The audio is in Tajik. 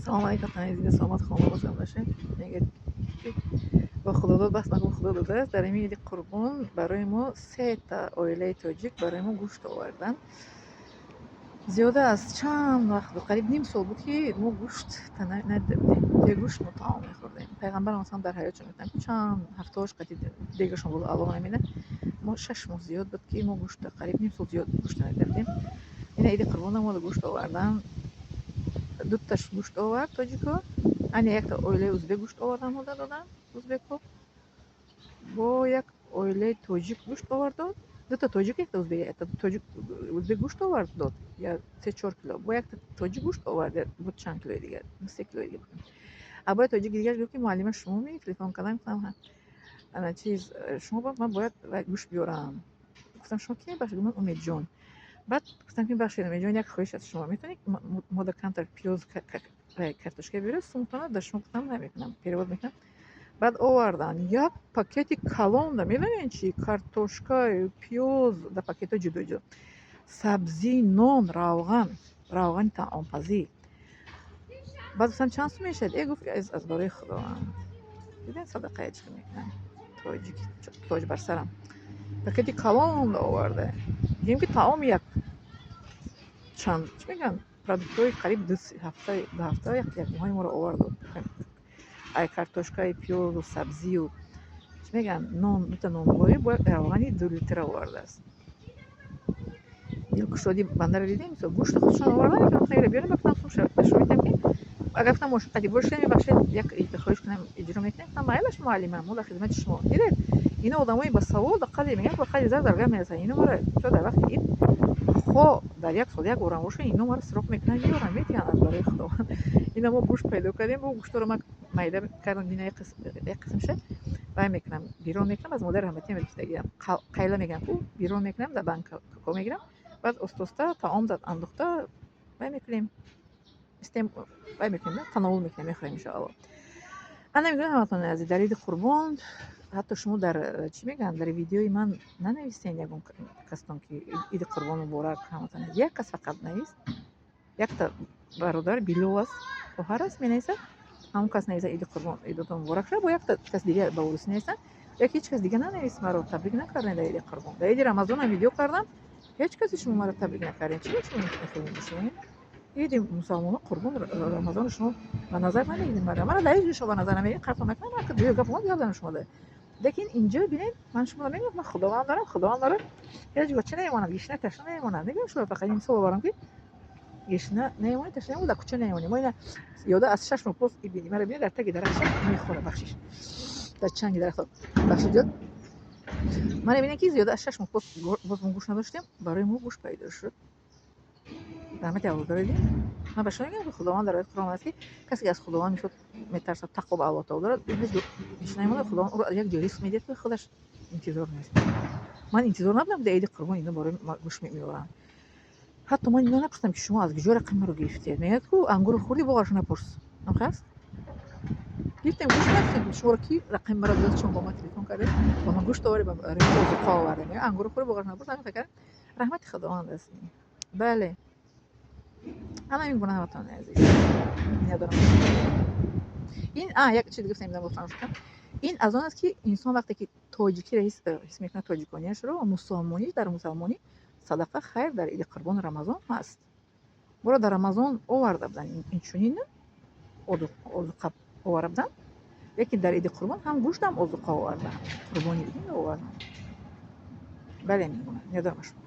Салом алейкум, азиз, саломат хонавода бошед. Мегӯяд, ки бо Худодод баҳс накун, Худо додааст. Дар ҳамин иди Қурбон барои мо сета оилаи тоҷик барои мо гӯшт оварданд. Зиёда аз чанд вақт буд, қариб ним сол буд, ки мо гӯшт надида будем. Бегӯшт мо таом мехӯрдем. Пайғамбарам масалан дар ҳаётшон гуфтанд, ки чанд ҳафтаҳош қати дегашон буд, Аллоҳ намедонад. Мо 6 моҳ зиёд буд, ки мо гӯшт, қариб ним сол зиёд гӯшт надида будем. Ина иди Қурбона мо гӯшт овардан. Дуташ гӯшт овард тоҷико, ани якта оилаи узбек гӯшт овардан, мода додан узбекҳо. Бо як оилаи тоҷик гӯшт овард дод. Дута тоҷик, якта узбек, якта тоҷик узбек гӯшт овард дод. Я 3-4 кило. Бо якта тоҷик гӯшт овард, буд чанд килои дигар, 3 килои дигар. А бояд тоҷики дигараш гуфт, ки муаллима, шумо ми телефон кардам, гуфтам, ҳа. Ана чиз, шумо ба ман бояд гӯшт биёрам. Гуфтам, шумо ки мебахшед? Гуфт, Умедҷон. Баъд гуфтам, ки бахшед, Умедҷон, як хоҳиш аз шумо, метавонед мода камтар пиёз, картошка биёред, сумтона дар шумо гуфтам, намекунам, перевод мекунам. Баъд овардан як пакети калон, да медонед чи? Картошка, пиёз дар пакетҳо ҷудо ҷудо, сабзӣ, нон, равған, равғани таомпазӣ. Баъд гуфтам, чанд сум мешавад? Э, гуфт, аз барои Худованд. Дидем, садақая чӣ мекунам, тоҷик тоҷ бар сарам. Пакети калон оварда, дидем, ки таоми як чанд, чӣ мегӯянд, продуктҳои қариб 2 ҳафта, 2 ҳафта, як моҳаи моро овард. Ай картошкаи, пиёзу, сабзию, чӣ мегӯянд, нон, дута нонвоӣ бо равғани 2 литра овардааст. Дилкушодӣ бандаро дидем, мисол, гӯшти худшон овардан, биёрем, гуфтам, сум шумо метавонем, ки агар гуфтам, мошин қадим бошед, мебахшед, як хоҳиш кунам, иҷро мекунем. Гуфтам, майлаш, муаллима, мо дар хизмати шумо. Дидед, ино одамои ба савол, қадре мегӯянд, ба қадри зар заргар мерасанд. Ино мара чо дар вақти ид, хо дар як сол як борам боша, ино мара сироқ мекунанд, меёранд, метиҳанд аз барои Худованд. Ина мо гӯшт пайдо кардем, бо гӯштро ман майда кардам, дина як қисмша вай мекунам, берун мекунам, аз модари раҳматӣ гирифтагиам, қайла мегӯям ку, берун мекунам, дар банка мегирам, баъд оста-оста таом андохта вай мекунем, истем, вай мекунем, тановул мекунем, мехӯрем, иншоалло. Ана мегӯям, ҳаматони азиз, дар иди Қурбон ҳатто шумо дар, чӣ мегӯянд, дар видеои ман нанависен ягон кастон, ки иди Қурбон муборак, ҳаматон. Як кас фақат навист, якта бародар Билол аст, хоҳар аст, менависад, ҳамон кас нависад, иди Қурбон, идотон муборак шавад. Бо якта кас дига ба урусӣ нависанд, як ҳеҷ кас дига нанавист, маро табрик накардем дар иди Қурбон. Дар иди Рамазонам видео кардам, ҳеҷ касе шумо маро табрик накардем. Чӣ шумо мехел мешавед? Иди мусалмонон, Қурбон, Рамазону шумо ба назар намегиред. Мара дар ҳеҷ ҷо шумо ба назар намегиред, қартон накунам, гап омад, гап занам шумо. Лекин инҷо бинед, ман шуморо мегӯям, ман Худованд дорам, Худованд дорам, ҳеҷ гоҳ чӣ намемонад, гишна ташна намемонад. Мегӯям шумо, фақат ин мисол оварам, ки гишна намемонед, ташна намемонед, дар кӯча намемонед. Мо ина зиёда аз 6 моҳ боз ибини мара бинед, дар таги дарахт мехӯрад, бахшиш, дар чанги дарахт, бахшиш зиёд. Мана бинед, ки зиёда аз 6 моҳ боз мо гӯшт надоштем, барои мо гӯшт пайдо шуд. Раҳмати Аллоҳ доред. Ман ба шумо мегӯям, ки Худованд дар ояти Қуръон аст, ки касе ки аз Худованд мисол метарсад, тақво ба Аллоҳ таоло дорад, ҳеҷ гоҳ гишна намемонад, Худованд ӯро аз як ҷой ризқ медиҳад, ки худаш интизор нест. Ман интизор набудам, дар иди Қурбон ино барои гӯшт меоранд. Ҳатто ман ино напурсидам, ки шумо аз куҷо рақами маро гирифтед. Мегӯяд ку, ангурро хӯрдӣ, боғашро напурс. Ҳамхел аст? Гирифтем гӯшт, напурсидем, шуморо ки рақами маро дод, шумо бо ман телефон кардед, ба ман гӯшт оваред, барои озуқа овардед. Мегӯяд, ангурро хӯрдӣ, боғашро напурс. Ҳамин кардем. Раҳмати Худованд аст. Бале, ана ин гуна, ҳамватанони азиз, миннатдорам. Ин як чиз гуфтем, фаромӯш кардам. Ин аз он аст, ки инсон вақте ки тоҷикиро ҳис мекунад, тоҷикониашро, мусулмонӣ, дар мусалмонӣ садақа, хайр дар иди Қурбону Рамазон ҳаст. Боро дар Рамазон оварда буданд, инчунин озуқа оварда буданд, лекин дар иди Қурбон ҳам гӯшт, ҳам озуқа оварданд, қурбони оварданд. Бале, мегӯям, миннатдорам аз шумо.